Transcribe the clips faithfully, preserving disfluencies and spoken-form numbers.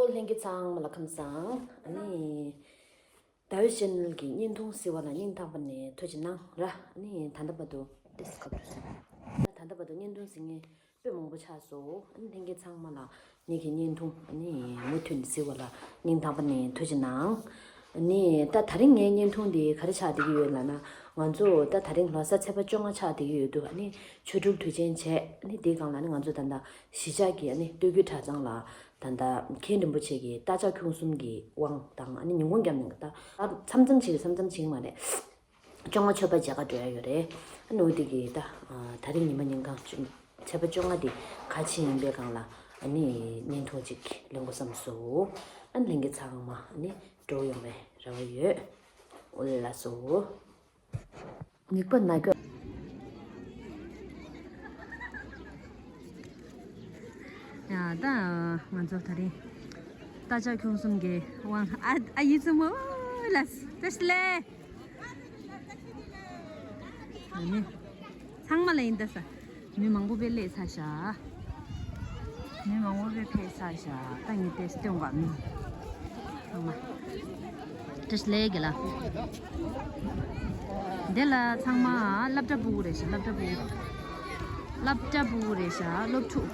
ལྷན་རྒྱས་ཚང་མ་ལ་ཁམས་བཟང་། ཨ་ནི། ཟླ་འོད་ཤེལ་གྱི་བརྙན་ཐུང་གཟིགས་པ་ལ་སྙིང་ཐག་པ་ནས་ཐུགས་རྗེ་གནང་ར། ཨ་ནི་ད་ལྟ་བར་དུ་ཏེ་སི་ཁ་ཐུག་སོང་། ད་ལྟ་བར་དུ་བརྙན་ཐུང་གཟིགས་མཁན་དཔེ་མང་པོ་ཆགས་སོང་། ཨ་ནི་ལྷན་རྒྱས་ཚང་མ་ལ་ངེད་ཀྱི་བརྙན་ཐུང་ཨ་ནི་མུ་མཐུད་ནས་གཟིགས་པ་ལ་སྙིང་ཐག་པ་ནས་ཐུགས་རྗེ་གནང་། ཨ་ནི་ད་ད་རིང་ངའི་བརྙན་ཐུང་འདི་ག་རེ་ཆགས་བསྡད་ཀྱི་ཡོད་ལབ་ན། ང་ཚོ་ད་ད་རིང་ལོ་གསར་ཚེས་པ་བཅོ་ལྔ་ཆགས་བསྡད་ཀྱི་ཡོད་དུས། ཨ་ནི་ཆོ་འཕྲུལ་དུས་ཆེན་བྱས། ཨ་ནི་དེའི་སྒང་ལ་ཨ་ནི་ང་ཚོ་ད་ལྟ་གཞིས་ཆགས་ཀྱི་ཨ་ནི་སྟོད་རྒྱུད་གྲྭ་ཚང་ལ། ད་ལྟ་མཁན་རིན་པོ་ཆེ་གི་རྟ་ལྕག་ཁྱུང་གསུམ་གྱི་དབང་དང་། ཨ་ནི་ཉིན་གུང་རྒྱབ་ནས་ད་མཚམས་མཚམས་ཤིག་མཚམས་མཚམས་ཤིག་མ་རེད། བཅོ་ལྔ་མཆོད་པ་མཇལ་ཁ་འགྲོ་ཡ་ཡོད་རེད། ཨ་ནི་འོ་དེ་གི་ད་ད་རིང་ཉི་མ་ཉིན་གང་ཚེས་པ་བཅོ་ལྔ་དེ་ག་ཕྱིན་ཡིན་པའི་སྒང་ལ་ཨ་ནི་བརྙན་ཐུང་ཅིག་ལེན་དགོས་བསམ་སོང་། ཨ་ནི་ལྷན་རྒྱས་ཚང་མ་ཨ་ནི་འགྲོ་ཡོང་བའི་རེ་བ་ཡོད། འོ་ལགས་སོ། ཡག་པོ་ན་གོ། ཡ་ད་ང་ཚོ་ད་རིང་རྟ་ལྕག་ཁྱུང་གསུམ་གྱི་དབང་ཨ་ཨ་ཡི་ཙུ་མོ་ལ་བཀྲ་ཤིས་བདེ་ལེགས། ཨ་ནི་ཚང་མ་ལ་ཡིན་ད་ས། མི་མང་པོ་དཔེ་སླེབས་ཚར་ཤག་མི་མང་པོ་དཔེ་ཕེབས་ཚར་ཤག་ད་ངས་དེ་སྟོན་ག་མི་ཚང་མ་བཀྲ་ཤིས་བདེ་ལེགས་ལ། དེ་ལ་ཚང་མ་སློབ་གྲྭ་ཕྲུ་གུ་རེད་ཤག་སློབ་གྲྭ་ཕྲུ་གུ། སློབ་གྲྭ་ཕྲུ་གུ་རེད་ཤག་སློབ་ཕྲུག་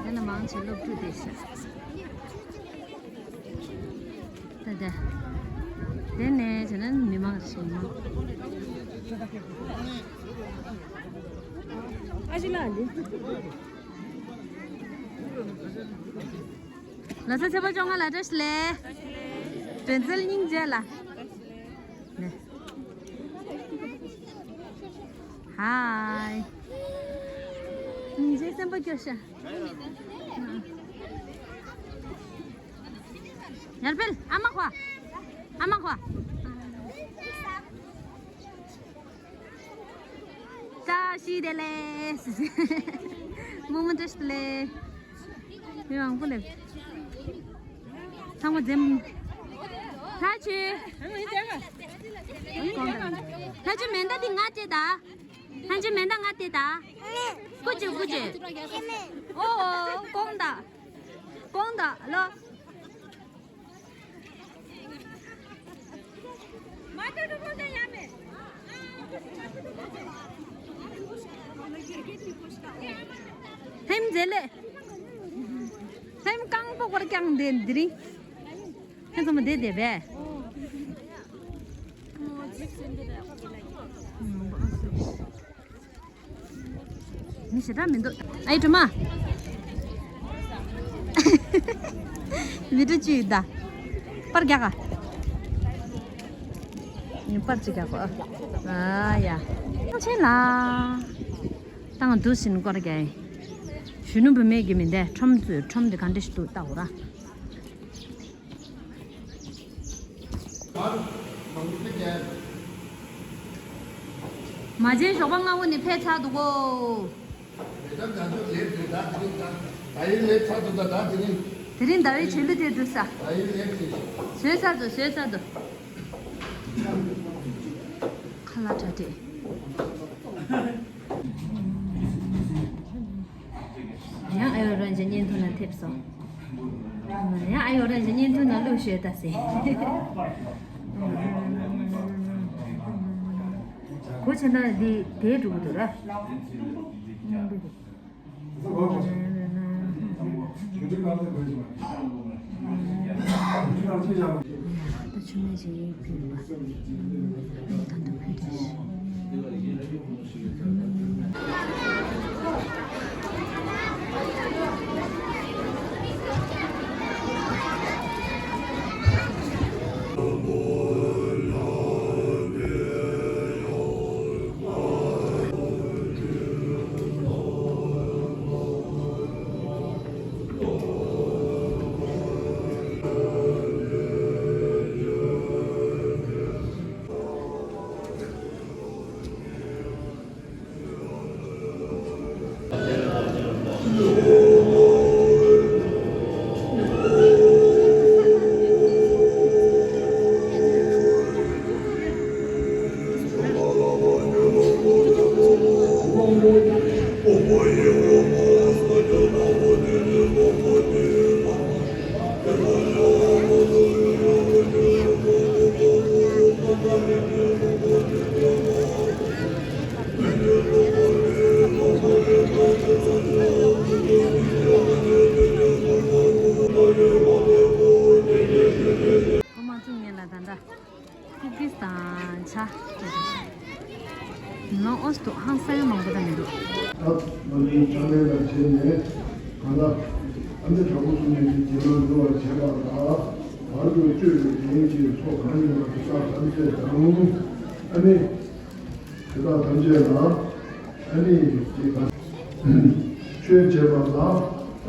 དེ་ལ་མང་ཆེ་སློབ་ཕྲུག་དེ་ཤག་ད་ལྟ། དེ་ནས་བྱས་ན་མི་མང་ཞིག་མང་། ཨ་ཅེ་ལགས་འདི། ལོ་གསར་ཚེས་པ་བཅོ་ལྔ་ལ་བཀྲ་ཤིས་བདེ་ལེགས། དྲན་གསོ་སྙིང་རྗེ་ལ། ནས། ཧའི། སྙིང་རྗེ་སེམས་པ་སྐྱོ་ཤག་ཡར་འཕེལ་ཨ་མ་ཁོ། ཨ་མ་ཁོ། བཀྲ་ཤིས་བདེ་ལེགས། རྨོ་མོ་བཀྲ་ཤིས་བདེ་ལེགས། མི་མང་པོ་སླེབས། ཚང་མ་འཛེམ། ལྷ་ཆོས། ལྷ་ཆོས་མེ་མདའ་དེ་ང་སྤྲད་ད། ལྷ་ཆོས་མེ་མདའ་ང་སྤྲད་ད། སྐུ་མཁྱེན་སྐུ་མཁྱེན། ཨོ་ཨོ་དགོངས་དག་དགོངས་དག་ལོ། ལྷན་རྒྱས་མཛེས་ལེ། ལྷན་རྒྱས་རྐང་པ་སྐོར་རྐྱང་འདི་འདི་རིང་། ཁྱེད་ཚང་མ་བསྡད་བསྡད་པས། མི་ཞེ་དྲག་མི་འདུག་ཨའི་སྒྲོལ་མ། མི་འགྲོ་བཅུ་ཡོད་ད། པར་རྒྱག་ག་པར་ཅིག་རྒྱག་གོ་ཨ་ཡ། ཐང་ཆེན་ལ། ཏང་དུ་ཟིན་སྐོར་རྒྱག་གཞོན་ནུ་བུད་མེད་ཀྱི་མི་འདས་ཁྲོམ་ཚོས་ཁྲོམ་དེ་ག་འདྲ་ཞིག་འདུག་ལྟ་འོ་ར། མ་བྱན་ཞོགས་པ་སྔ་པོ་ནས་ཕེབས་ཚར་འདུག་གོ། དེ་རིང་ཟླ་བའི་ཆོས་ལུགས་དེ་འདུག་ས། བཟོས་ཚར་འདུག་བཟོས་ཚར་འདུག་ཁ་ལག་གྲ་སྒྲིག་ཡང་ཨ་ཡོ་རང་གི་བརྙན་ཐུང་ལ་ཐེབས་སོང་། ཡང་ཨ་ཡོ་རང་གི་བརྙན་ཐུང་ལ་བླུགས་ཤོད་ད་ཟེར། གོ་ཆེ་ན་འདི་དེའི་འགྲོ་གི་འདུག་ར། ད་ཆུ་མེད་ཅིག་ཡིན་ཕུལ་བ། ད་འདུག་ཕུལ་དུས། ཁོ་མ་བཙུགས་ངེས་ལ་ད་ལྟ། ཀུ་ཀིས་དང་ཇ། ནོ་ཨོས་དུ་ཧང་སང་མང་པོ་དང་མི་འདུག་ད་མ་ནི་ཆ་མེད་ལ་བྱས་ནས་གང་ལ་ཨ་ནི་དྲག་པོ་གསུམ་ནས་ཀྱི་རྒྱལ་མོ་འགྲོ་བར་བྱེད་པ་ལ་བར་དུ་གཅོད་པའི་དོན་གྱི་ཚོགས་གང་ཡིན་པ་དེ་དག་ཐམས་ཅད་དང་ཨ་ནི། དེ་དག་ཐམས་ཅད་ལ་ཨ་ནི་ཅེས་པ། ཆོས་བྱེད་པ་ལ་ཨ་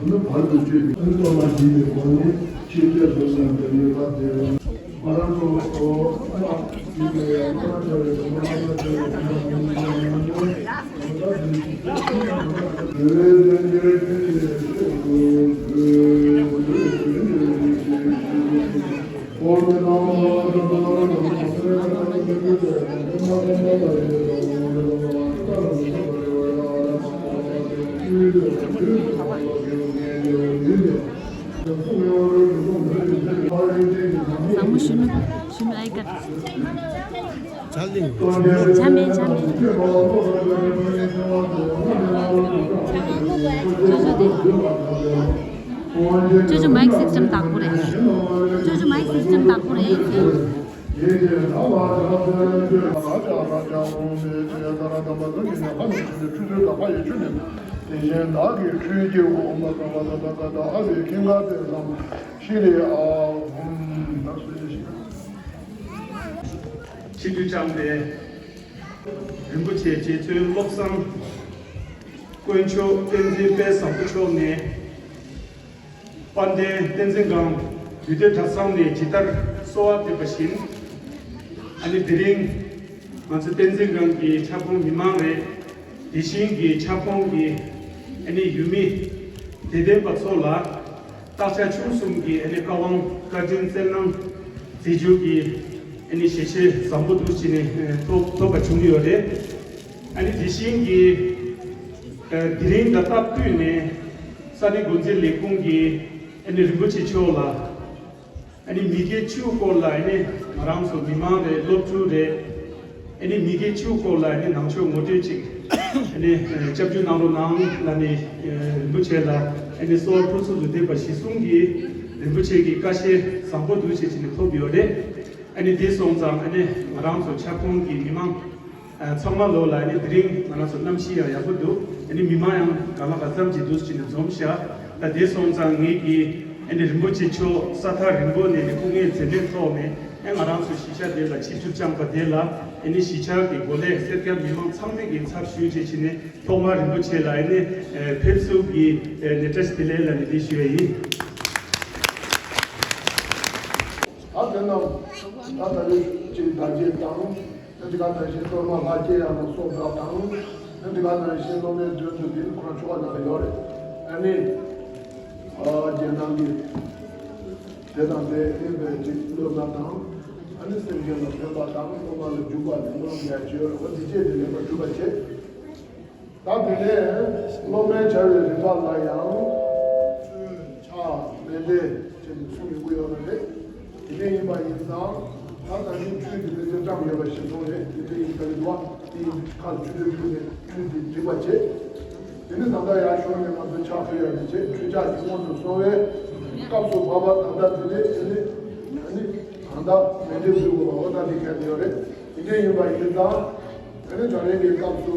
ནི་བར་དུ་གཅོད་པའི་ཨ་ནི་གཏོར་མ་བགྱིས་པའི་སྒོ་ནས་ཆེས་བརྩེ་དུ་བསམ་པའི་ནུས་པ་སྟེ། ང་རང་ཚོ་ཚོ་ཨ་ནི་ཡང་ཨ་ནི་བྱ་བའི་གོང་ལ་ཨ་ནི་བྱ་བའི་གོང་ལ་ཨ་ནི་བྱ་བའི་གོང་ལ་ཨ་ནི་བྱ་བའི་གོང་ལ་བཟང་མོ་གཞོན་ནུ། གཞོན་ནུ་ཨའི་དཀར། ཇ་མེད་ཇ་མེད། ཅོ་ཅོ་དེ། ཅོ་ཅོ་མའིག་སིས་ཊེམ་བདག་པོ་རེད། ཅོ་ཅོ་མའིག་སིས་ཊེམ་བདག་པོ་རེད། ཕྱི་དུས་ཀྱང་དེ། རིན་པོ་ཆེ་རྗེ་བཙུན་བློ་བཟང་དཀོན་མཆོག་བསྟན་འཛིན་དཔལ་བཟང་པོ་མཆོག་ནས། དཔལ་ལྡན་བསྟན་འཛིན་སྒང་དུས་སྟོན་གྲྭ་ཚང་ནས་ཇི་ལྟར་གསོལ་བ་འདེབས་པ་བཞིན། ཨ་ནི་དེ་རིང་ང་ཚོ་བསྟན་འཛིན་སྒང་གི་ཁྱབ་ཁོངས་མི་མང་རེད། དེ་བཞིན་གྱི་ཁྱབ་ཁོངས་ཀྱི་ཨ་ནི་ཡུལ་མི་དད་ལྡན་པ་ཚོ་ལ། སྟག་ཤར་ཆུ་གསུམ་གྱི་ཨ་ནི་བཀའ་དབང་བཀའ་དྲིན་བསྩལ་གནང་མཛད་རྒྱུ་གི་ཨ་ནི་ཞལ་བཞེས་བཟང་པོ་འདུག་ཅེས་ནས་ཐོབ་ཐོབ་པ་བྱུང་ཡོད་རེད། ཨ་ནི་དེ་བཞིན་གྱི་དེ་རིང་ད་སྟབས་བསྟུན་ནས་ས་གནས་འགོ་འཛིན་ལས་ཁུངས་ཀྱི་ཨ་ནི་རིན་པོ་ཆེ་མཆོག་ལ་ཨ་ནི་མི་སྐྱེ་བཅུ་སྐོར་ལ་ཨ་ནི་ང་རང་ཚོ་མི་མང་རེད། སློབ་ཕྲུག་རེད། ཨ་ནི་མི་སྐྱེ་བཅུ་སྐོར་ལ་ཨ་ནི་ནང་ཆོས་ངོ་སྤྲོད་ཅིག་ཨ་ནི་སྐྱབས་འཇུག་གནང་རོགས་གནང་ལ་ནི་རིན་པོ་ཆེ་ལ་ཨ་ནི་གསོལ་བ་ཕུར་ཚུགས་སུ་འདེབས་པ་གཞི་བཟུང་གིས་རིན་པོ་ཆེ་གི་བཀའ་བཞིན་བཟང་པོ་འདུག་ཅེས་བྱས་ནས་ཐོབ་ཡོད་རེད། ཨ་ནི་དེ་སོང་ཙང་ཨ་ནི་ང་རང་ཚོ་ཁྱབ་ཁོངས་ཀྱི་མི་མང་ཚང་མ་ལོ་ལ་ཨ་ནི་དེ་རིང་ང་རང་ཚོ་གནམ་གཤིས་ཡང་ཡག་པོ་འདུག་ཨ་ནི་མི་མང་ཡང་གང་ལ་གང་འཚམ་ཅིག་འདུག་ཅེས་ནས་འཛོམས་ཤག་ད་དེ་སོང་ཙང་ངེད་ཀྱིས་ཨ་ནི་རིན་པོ་ཆེ་མཆོག་ས་ཐག་རིང་པོ་ནས་ནི་སྐུ་ངལ་འཛེམས་མེད་ཐོག་ནས་ཨ་ང་རང་ཚོ་གཞིས་ཆགས་འདི་ལ་ཆིབས་བསྒྱུར་བསྐྱངས་པ་དེ་ལ་ཨ་ནི་གཞིས་ཆགས་ཀྱི་འགོ་ལས་སེར་སྐྱ་མི་མང་ཚང་མས་ཀྱི་ཚབ་ཞུས་བྱས་བྱས་ནས་ཐོག་མར་རིན་པོ་ཆེ་ལ་ཨ་ནི་ཕེབས་བསུ་གི་ནས་བཀྲ་ཤིས་བདེ་ལེགས་ལ་ནི་འདི་ཞུ་ཡ་ཡིན། ད་དེ་རྣམས་ད་ད་རེས་ཀྱི་དར་རྒྱས་དང་། ཨ་འདི་ག་ནང་བཞིན་གཏོར་མ་ལྷ་བསྐྱེད་ཡང་ན་སོགས་དག་དང་། ཨ་འདི་ག་ནང་བཞིན་སློབ་མའི་མདུན་དུ་འདིར་ཁོ་རང་ཆོ་ག་ནང་ལ་ཡོད་རེད། ཨ་ནི། ཨ་རྒྱལ་ནང་གི་དེ་དང་དེ་ཨིན་པའི་ཅིག་བློ་སྣ་དང་། ཨ་ནི་སེམས་ཅན་ལ་ཕན་པ་དང་སློབ་མ་ལ་འཇུག་པ་ནི་སློབ་མ་ལ་ཡང་བྱེད་ཡོད་རེད། འོ་འདི་བཅས་དེ་ལེགས་པར་གྲུབ་པར་བྱེད། ད་དེ་ནས་སློབ་མའི་བྱ་བའི་རིམ་པ་ལ་ཡང་། ཕྱག་མཎྜལ་བྱས་ནས་གསུང་ཡོང་གི་ཡོད་པ་རེད། དེ་འདྲ་ཡིན་པ་ཡིན་ཙང་ད་ད་ནི་ཁྲུས་དེ་འདྲ་བཀྲམ་ཡོད་པ་ཞིག་མཐོང་རེད། དེ་འདྲ་ཡིན་པ་ཡིན་པ་དེ་ཡིན་ཁ་ལ་ཆུ་ཚོད་བླུགས་ནས་ཁྲུས་དེ་སྒྲིག་པ་བྱེད། དེ་ནི་ད་ལྟ་ཡར་ཤོར་ནས་ང་ཚོ་ཕྱག་ཕུལ་ཡ་དེ་བྱེད། ཁྲུས་ཕྱག་ཆུ་མོ་དུ་སོང་བས་སྐབས་སུ་བབ་པ་ད་ལྟ་དེ་འདྲ་དེ་ནི་ད་ནི་གང་ལྟར་མཎྜལ་ཕུལ་དགོས་པ་འོ་ད་དེ་གལ་ཡོད་རེད། དེ་འདྲ་ཡིན་པ་ཡིན་ཙང་དེ་ནི་ད་རེས་ཀྱི་སྐབས་སུ།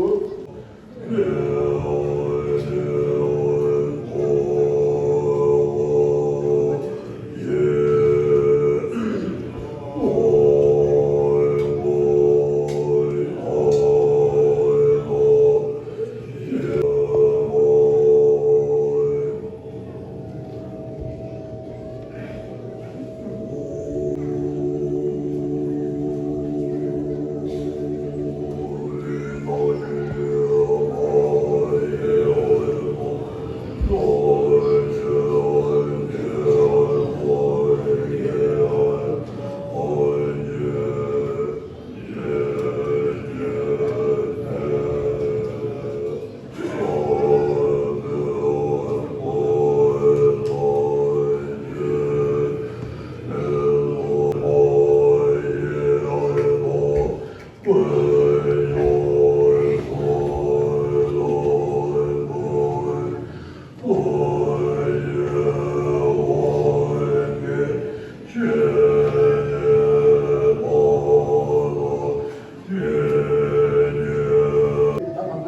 ད་ང་ཚོ་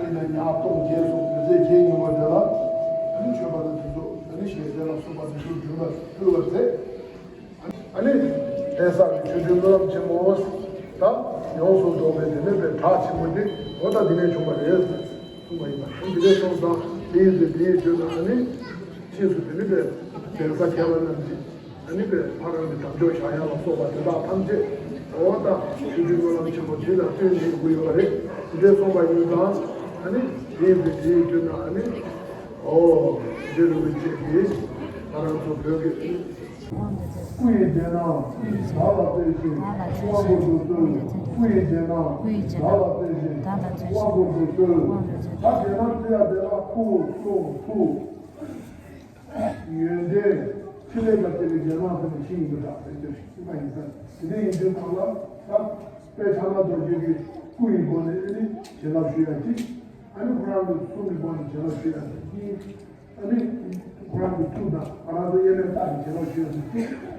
ཡིན་ན་ཉ་སྟོང་བརྒྱད་སོང་མི་ཚེ་བརྒྱད་ཉིན་མོ་དེ་ལ་ཨ་ནི་མཆོད་པ་དང་དེ་ཚོ་ཨ་ནི་ཞལ་ཟས་ལ་སོགས་པ་དེ་ཚོ་རྒྱུན་ལ་ཕུལ་བར་མཛད། ཨ་ནི་དེང་སང་གི་ཆོས་འབྱུང་སྨོན་ལམ་ཆེན་མོ་ད་ཡོངས་སུ་རྫོགས་པའི་དེ་ནས་པའི་གྲགས་ཆེན་པོ་དེ་འོ་ད་འདི་ནས་བྱུང་བ་རེད་གསུངས་པ་ཡིན་པ། ཨ་ནི་འདི་འདྲའི་སོང་ཙང་དེ་ཡིན་ཚེ་དེའི་དུས་ན་ཨ་ནི་ཕྱིས་སུ་དེ་ནི་པའི་གདན་ས་མཁས་པ་རྣམས་ཀྱིས། ཨ་ནི་པའི་ཕ་རང་གི་དམ་ཆོས་བཞག་ཡ་ལ་སོགས་པ་དེ་དག་ཐམས་ཅད་འོ་ད་ཆོས་འབྱུང་སྨོན་ལམ་ཆེན་མོ་དེ་ལ་བརྟེན་ནས་ཡོང་གི་ཡོད་པ་རེད། དེ་འདྲའི་གསུངས་པ་ཡིན་ཙང་ཨ་ནི་དེའི་དུས་དེའི་དུས་ན་ཨ་ནི་འོ་འདི་རུ་མི་བཅས་ཀྱིས་ང་རང་ཚོ་བོད་ཀྱི་སྐུ་ཡི་རྗེས་གནང་བདག་ལ་སྩོལ་ཞིང་དབང་བསྐུར་དུ་གསོལ། སྐུ་ཡི་རྗེས་གནང་བདག་ལ་སྩོལ་ཞིང་དབང་བསྐུར་དུ་གསོལ། ད་རྗེས་གནང་ཚུལ་ཡང་དེ་ལ་སྐུ་གསུང་ཐུགས། ཡོན་ཏན་ཕྲིན་ལས་དང་བཅས་པའི་རྗེས་གནང་ཟེར་ནས་ཤིང་གི་བདག་ཟེར་གྱི་ཤིང་མ་ཡིན་ས་དེ་འདྲ་ཡིན་དུས་གང་ལ་ད་དཔལ་ཕྱག་ན་རྡོ་རྗེ་གི་སྐུ་ཡི་སྒོ་ནས་ཨ་ནི་བྱིན་རླབས་ཞུ་ཡ་གཅིག་ཨ་ནི་ཁོ་རང་གི་གསུང་གི་སྒོ་ནས་བྱིན་རླབས་ཞུ་ཡ་གཅིག་ཨ་ནི་ཁོ་རང་གི་ཐུགས་དང་ང་རང་ཚོ་དབྱེར་མེད་རྟགས་ཀྱི་བྱིན་རླབས་ཞུ་ཡ་གཅིག་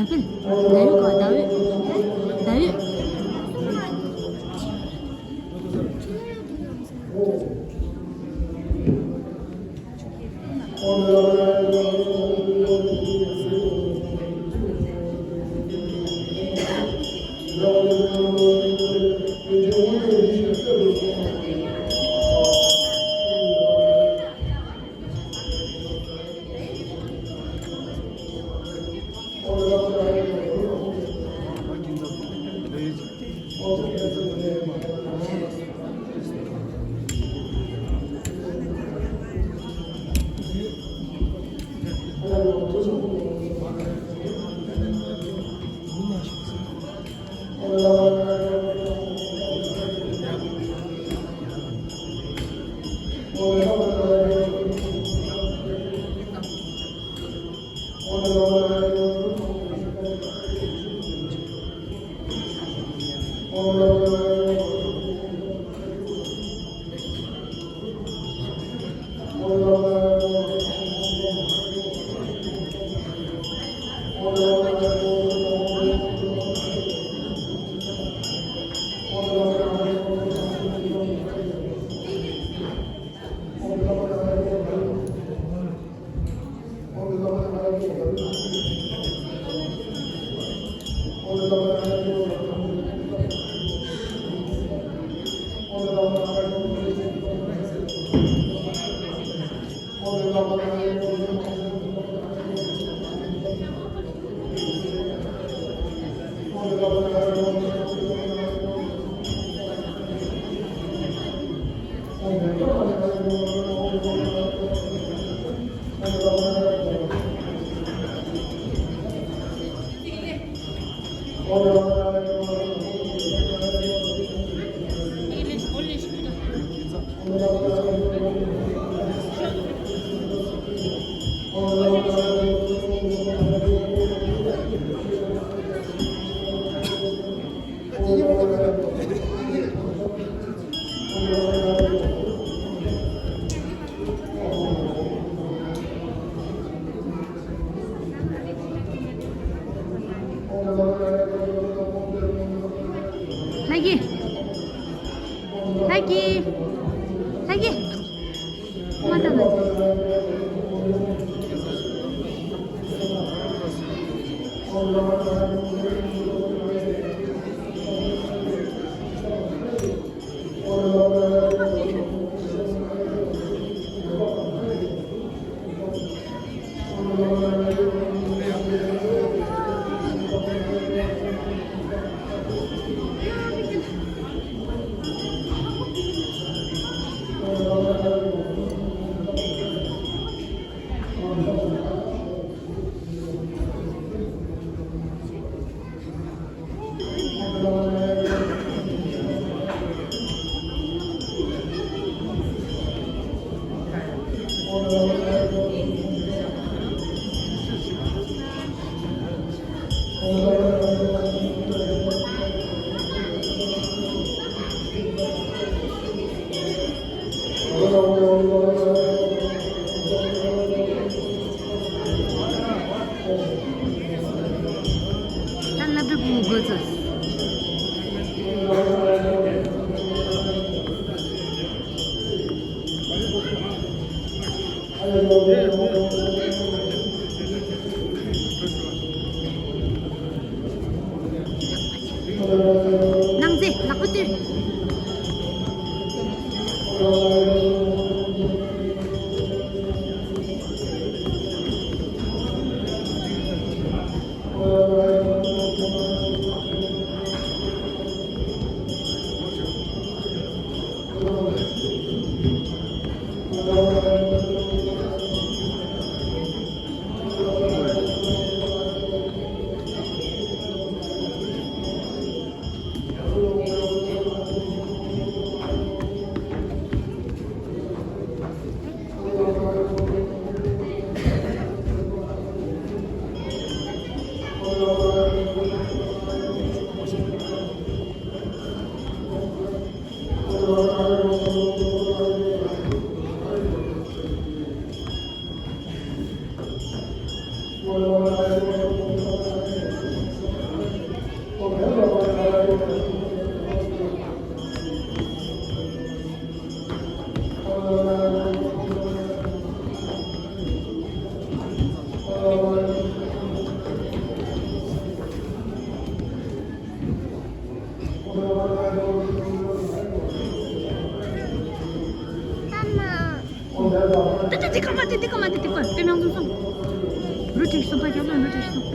ཡར་འཕེལ། ཟླ་འོད་གོ་ཟླ་འོད། ཟླ་འོད། ལྷ་གི་ལྷ་གི་ལྷ་གི་མ་ད་ལ། ནང་རྩེ་ལག་པ་བཏོན། ཏ་ཏ་ཏི་ཀ་མ་ཏི་ཏི་ཀ་མ་ཏི་ཏི་ཀ་པེ་མེང་ཙུན་སོང་། རུ་ཏི་སོང་པ་རྒྱབ་ལོ་རུ་ཏི་སོང་།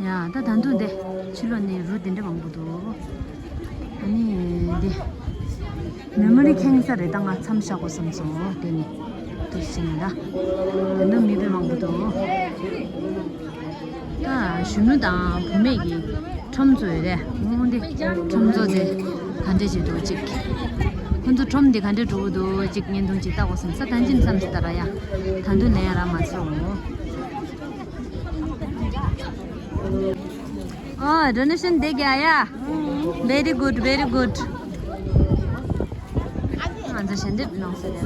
ཡ། ད་ད་དུང་འདི་ཕྱི་ལོགས་ནས་རུ་དེ་འདྲ་མང་པོ་འདུག་ཨ་ནི་འདི་མེ་མོ་རི་ཁེངས་ས་རེད། ད་ང་མཚམས་བཞག་དགོས་བསམ་སོང་། དེ་ནི་ དུ་ཟིན་ལ། ད་ནུ་མི་དཔེ་མང་པོ་འདུག་ད་གཞོན་ནུ་དང་བུད་མེད་ཀྱི་ཁྲོམ་ཚོ་ཡོད་རེད། འོང་དེ་ཁྲོམ་ཚོ་དེ་ག་འདྲས་བྱེད་འདུག་ཅིག་ཁོ་ཚོ་ཁྲོམ་དེ་ག་འདྲས་འགྲོ་གི་འདུག་ཅིག་བརྙན་ཐུང་ཅིག་ལྟ་དགོས་བསམ་ས། ད་ཅིན་བསམ་ཟི་ད་ར་ཡ། ད་དུང་ལན་ར་མ་ཚོར་འོང་། Oh, donation de gaya. Very good, very good. ང་ཚོ་ཞལ་འདེབས་གནང་ས་རེད།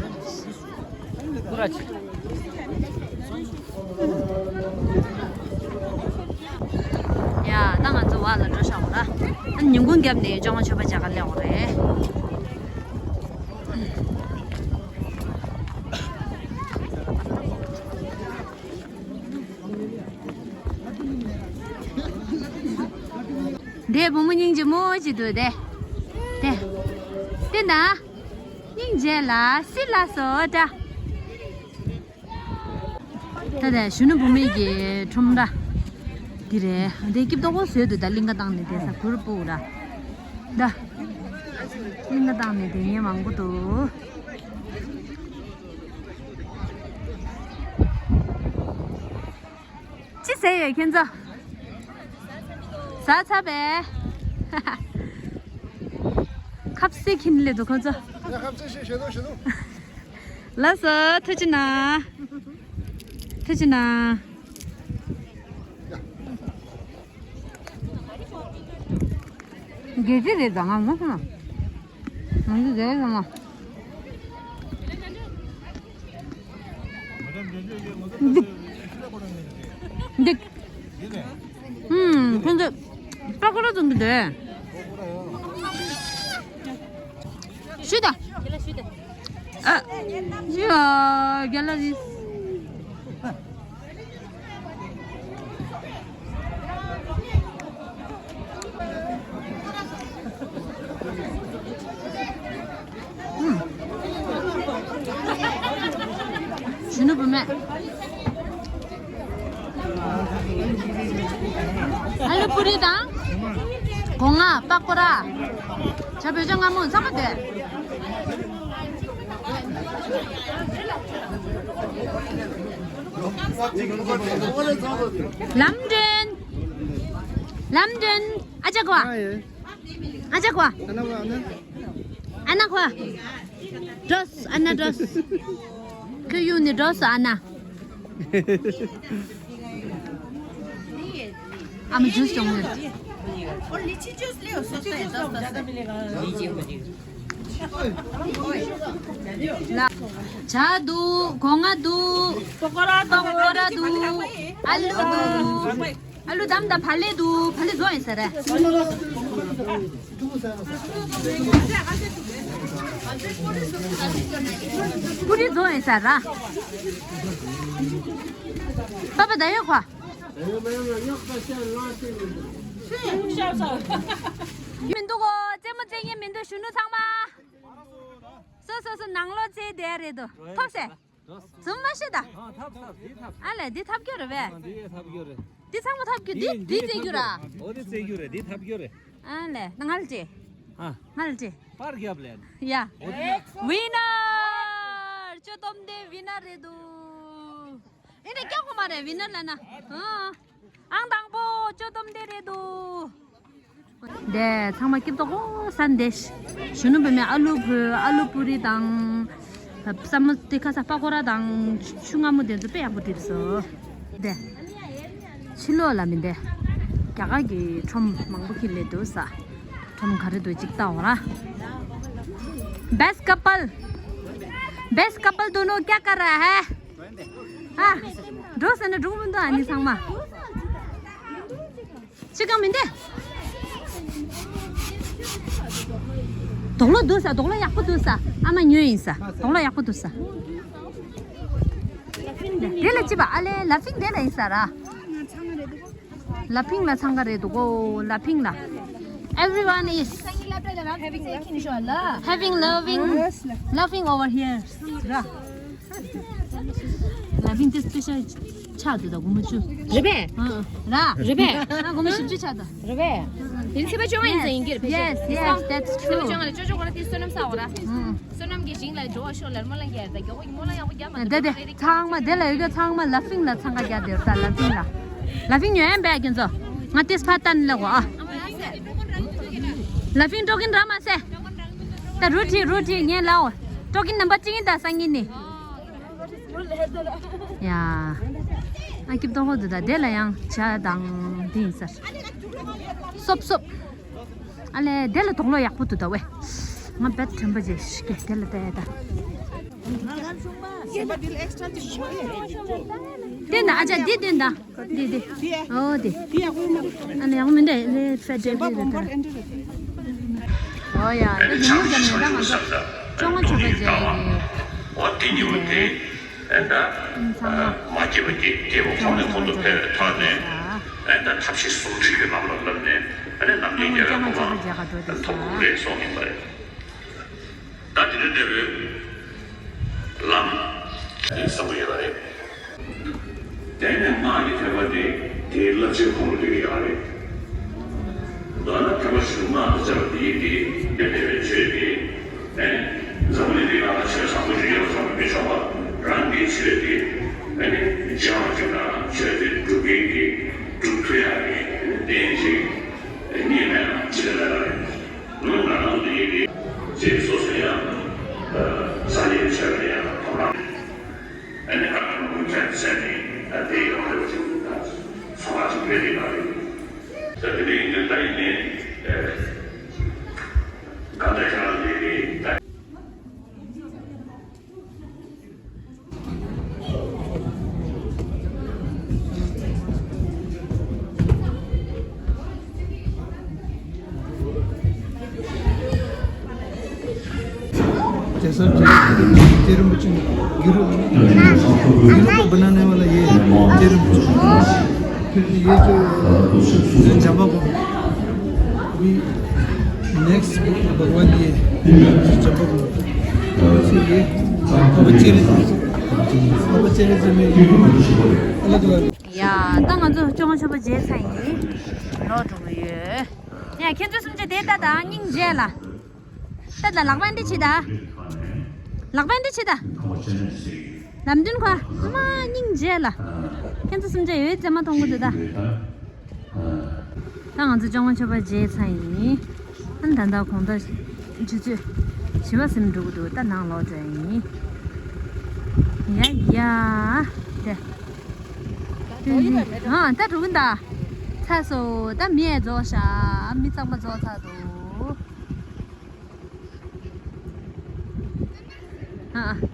ཡ། ད་ང་ཚོ་བར་ལ་འགྲོ་བཞག་གོ་ར། ཉིན་གུང་རྒྱབ་ནས་ཅོང་མཆོད་པ་རྒྱག་ག་སླེབས་གོ་རེད། འདས་བུ་མོ་སྙིང་རྗེ་མོ་ཅིག་འདུག་དེ། དེ། དེ་ན། སྙིང་རྗེ་ལ་སི་ལ་སོ་འདྲ། ད་ལྟ་གཞོན་ནུ་བུད་མེད་ཀྱི་ཁྲོམ་ར། འདི་རེད། འདི་སྐྱིབས་ཏོག་པོ་བཟོས་འདུག་ད་གླིང་ག་བཏང་ནས་དེ་ས་གུར་སྤུ་ར། ད། གླིང་ག་བཏང་ནས་དེ་ངས་མང་པོ་འདུག་ཅི་ཟེར་ཡོད་ཁྱེད་ཚོ། ཟ་ཚ་པས། ཁབ་སི་ཁིན་ལེ་འདུག་ཁོ་ཚོ། ཡ་ཁབ་ཚེ་ཤེས་ཤེས་དོ་ཤེས་དོ། ལགས་སོ། ཐུགས་རྗེ་གནང་། ཐུགས་རྗེ་གནང་། དགེ་རྒན་རེད་ད། ང་མ་སོང་། ང་ཚོ་དགེ་རྒན་སོང་ང་། འདི། འདི། ཨུམ། ཁོང་ཚོ་པ་ཀོ་ར་བཙོང་གི་འདུག་ཞུ་ད། ཨ། ཞུ་ཨ། རྒྱ་ལ་རིས། གཞོན་ནུ་བུད་མེད། ཨ་ལུ་པུ་རི་དང་། སྒོ་ང་། པ་ཀོ་ར། ཇ། བོད་ཇ། མངར་མོ་ཚང་མ་འདུག་ལམ་འདྲེན། ལམ་འདྲེན། ཨ་ཅག་གོ། ཨ་ཅག་གོ། ཨ་ན་གོ། འགྲོ། ཨ་ན་འགྲོ། ཁོས་གཡུག་ནས་འགྲོ་སོང་། ཨ་ན། ཨ་མ་ཇུས་བྱུང་ངས། ལ། ཇ་འདུག་སྒོ་ང་འདུག་པ་ཀོ་ར་འདུག་པ་ཀོ་ར་འདུག་ཨ་ལུ་འདུག་ཨ་ལུ་དམ་དང་བག་ལེབ་འདུག་བག་ལེབ་བཟོ་ཡིན་ས་རེད། པུ་རི་བཟོ་ཡིན་ས་ར། པ་པ་ད་ཡོད་ཁ། མི་འདུག་གོ། རྩེད་མོ་རྩེ་མཁན་མི་འདུག་གཞོན་ནུ་ཚང་མ། སོ་སོ་སོ་ནང་ལོགས་རྩེ་བསྡད་རེད་དོ། ཐོབ་ཟེར། ཛུམ་མ་ཤེས་ད། ཨ་ལས་འདི་ཐབ་སྐྱོ་རེད་པས། འདི་ཚང་མ་ཐབ་སྐྱོ། འདི་འདི་རྩེ་རྒྱུ་ར། འོ་འདི་རྩེ་རྒྱུ་རེད། འདི་ཐབ་སྐྱོ་རེད། ཨ་ལས་ང་ལ་ཅི། ང་ལ་ཅི། པར་རྒྱབ་ལེན། ཡ། ཝི་ནར། ཅོ་སྟོབས་ལྡན་ཝི་ནར་རེད་འདུག་ཨེ་འདྲ་སྐྱོ་གོ་མ་རེད་ཝི་ནར་ལ་ན། ཨང་དང་པོ་ཅོ་སྟོབས་ལྡན་རེད་འདུག་དེ་ཚང་མ་སྐྱིད་པོ་གོ་ས་འདི། གཞོན་ནུ་བུད་མེད་ཨ་ལུ་བུ་ཨ་ལུ་པུ་རི་དང་། ས་མོ་དེ་ཁ་ས་པ་ཀོ་ར་དང་ཆུ་མངར་མོ་དེ་ཚོ་དཔེ་ཡག་པོ་འགྲིག་སོང་། དེ། ཕྱི་ལོགས་ལ་མི་འདེ། རྒྱ་གར་གྱི་ཁྲོམ་མང་པོ་ཁྱེར་ལས་འདུག་ས། ཁྲོམ་ག་རེ་འདུག་ཅིག་ལྟ་འོ་ར། Best couple, best couple दोनों क्या कर रहा है? ཨ། འགྲོ་ཟེར་ན་འགྲོ་གི་མི་འདུག་ཨ་ནི་ཚང་མ། ཅི་གང་མི་འདེ། དོག་ལོ་འདུག་ས། དོག་ལོ་ཡག་པོ་འདུག་ས། ཨ་མ་ཉོས་ཡིན་ས། དོག་ལོ་ཡག་པོ་འདུག་ས། དེ་ལ་ཅི་པ་ཨ་ལེ་ལ་ཕིང་དེ་ལ་ཡིན་ས་ར། ལ་ཕིང་ལ་འཚང་ཁ་རེད་འདུག་གོ། ལ་ཕིང་ལ། Everyone is having loving, loving over here. ར། ལ་ཕིང་དེ་སྤེ་ཤལ་ཆགས་འདུག་ད་སྒོར་མོ་བཅུ། རེད་པས། ཨ། ར། རེད་པས། ང་སྒོར་མོ་བཞི་བཅུ་ཆགས་ད། རེད་པས། དེ་ཚེས་པ་བཅོ་ལྔ་ཡིན་ཙང་ཡིན་གྱི་རེད། ཕལ་ཆེར། Yes, yes, that's true. ཚེས་པ་བཅོ་ལྔ་ལ་ཅོ་ཅོ་ཁོ་ར་དེ་བསོད་ནམས་བསགས་པ་ར། ཨུམ། བསོད་ནམས་ཀྱི་ཞིང་ལ་འགྲོ་བ་ཤོག་ལར་སྨོན་ལམ་རྒྱག་ད་མགྱོགས་པོ་སྨོན་ལམ་ཡག་པོ་རྒྱབ་མ་ད་དེ་དེ་ཚང་མ་དེ་ལ་ཡོད་རྒྱུ་ཚང་མ་ལ་ཕིང་ལ་འཚང་ཁ་རྒྱག་དེ་ད་ལ་ཕིང་ལ། ལ་ཕིང་ཉོ་ཡན་པས་ཁྱེད་ཚོ། ང་དེས་ཕ་ཏན་ལ་གོ་ཨ། ལ་ཕིང་ཀྲོ་ཀིན་ར་མ་སེ། ད་རུ་ཁྲི་རུ་ཁྲི་ངན་ལའོ། ཀྲོ་ཀིན་ནམ་པ་གཅིག་ཡིན་ད་སང་ཉིན་ནི། ཡ། ཨ་ཀིབ་ཏོ་ཧོ་དུ་ད་དེ་ལ་ཡང་ཇ་དང་དེ་ཡིན་ས། སོབ་སོབ། ཨ་ལས་དེ་ལ་དོག་ལོ་ཡག་པོ་འདུག་ད་ཝེ། ང་བེད་དྲན་པ་ཇེ་ཤི་ཀེ་དེ་ལ་ལྟ་ཡ་ད། དེ་ན་ཨ་ཅག་འདི་དེ་ན་འདི་འདི། ཨོ་དེ། ཨ་ནི་ཡག་པོ་མི་འདྲ་ལས་ཕེ་དྲེ་བི་ལ་ད། ཨོ་ཡ་དེ་ཉུང་ཉུང་ཙམ་ནས་ད་ང་ཚོ་ཅོ་ང་ཆོ་པ་ཇེ་གི། ཨོ་དེ་ཉུང་དེ། ཨེ་ད། ཚང་མ། མ་སྐྱེས་པ་སྐྱེས་སྐྱེས་པ་ཁོང་ནས་ཁོང་དུ་ཕེབས་པའི་ཐོག་ནས། ཨེ་ད་ཐབས་ཤེས་ཟུང་འབྲེལ་གྱི་ལམ་ལ་བསླབས་ནས། ཨ་ནི་ནམ་རྒྱུན་རྒྱལ་བའི་གོ་འཕང་ཐོབ་ཐུབ་རེད་གསུངས་ཡིན་པ་རེད། ད་དེ་འདྲ་འདྲ་བོའི་ལམ་དེ་བསམ་བློ་ཡོད་པ་རེད། དེ་ནས་དམག་གི་ཐེག་པ་དེ་དེའི་རླབས་ཆེན་ཁོང་ལ་འདུས་ཡོད་རེད། མདོར་ན་ཐེག་པ་བཞི་པོ་དམག་ཏུ་སྦྱར་བ་དེ་ཡིན་ཏེ། དེ་འདྲ་བའི་ཆོས་དེ། ཨེ། འཛམ་བུ་གླིང་འདི་ནང་ལ་ཆོས་བཟང་པོ་ཞིག་ཡོད་པ་ཚང་མས་མི་ཆོག་པ། རང་གི་ཆོས་དེ། ཨེ། སྦྱང་བ་ཅིག་དང་ཆོས་དེ་སྒྲུབ་མཁན་གྱི་སྒྲུབ་ཐུབ་ཡག་གི་རྟེན་ཅིག་རྙེད་མེད་ན་ཅི་ལས་རག་རེད། ལུང་ང་རང་ཚོ་འདི་ཡིན་ཏེ། ཅེས་སོ་སོ་ཡང་། ཨ། སངས་རྒྱས་ཆོས་ལ་ཡང་ཐོག་མར། ཨ་ནི་ཨ་ཁུ་ཀུན་མཁྱེན་ཟེར་ནས་ད་དེ་ཡོང་རེ་བ་ཅིག་ད་ཚོར་བ་ཅིག་སླེབས་ཡོད་པ་རེད། ད་དེ་འདྲ་ཡིན་དུས་ད་ཡིན་ནའི་གང་ལྟར་ཁྱེད་རང་ལས་རེད་ད། जैसा कि तेरे मुझे गिरो गिरो को बनाने वाला ये तेरे मुझे फिर ये जो जब अभी नेक्स्ट भगवान ये जब ये बच्चे बच्चे से मैं अलग अलग ཡ། ད་ང་ཚོ་ཅོ་ང་ཆོ་པ་མཇལ་ཚར་ཡིན། ལོག་འགྲོ་གི་ཡོད། ཡ། ཁྱེད་ཚོ་གསུམ་ཆ་དེ་ལྟ་དང་སྙིང་རྗེ་ལ། ལྟ་དང་ལག་པ་འདི་ཕྱིས་ད། ལག་པ་འདི་ཕྱིས་ད། ལམ་སྟོན་ཁ། ཨ་མ་སྙིང་རྗེ་ལ། ཁྱེད་ཚོ་གསུམ་ཆ་ཡོད་ཚད་མ་མཐོང་གི་འདུག་ད། ད་ང་ཚོ་ཅོ་ང་ཆོ་པ་མཇལ་ཚར་ཡིན། ཨ་ནི་ད་ལྟ་དགོང་དག་ཆུ་ཚོད་བཞི་པ་ཟིན་འགྲོ་གི་འདུག་ད་ནང་ལོག་འགྲོ་ཡིན། ཡ་ཡ། དེ། ཨ། ད་འགྲོ་གི་འདུག་ཚར་སོང་། ད་མི་ཡས་རྫོགས་ཤག་མི་གཙང་མ་རྫོགས་ཚར་འདུག་ཨ།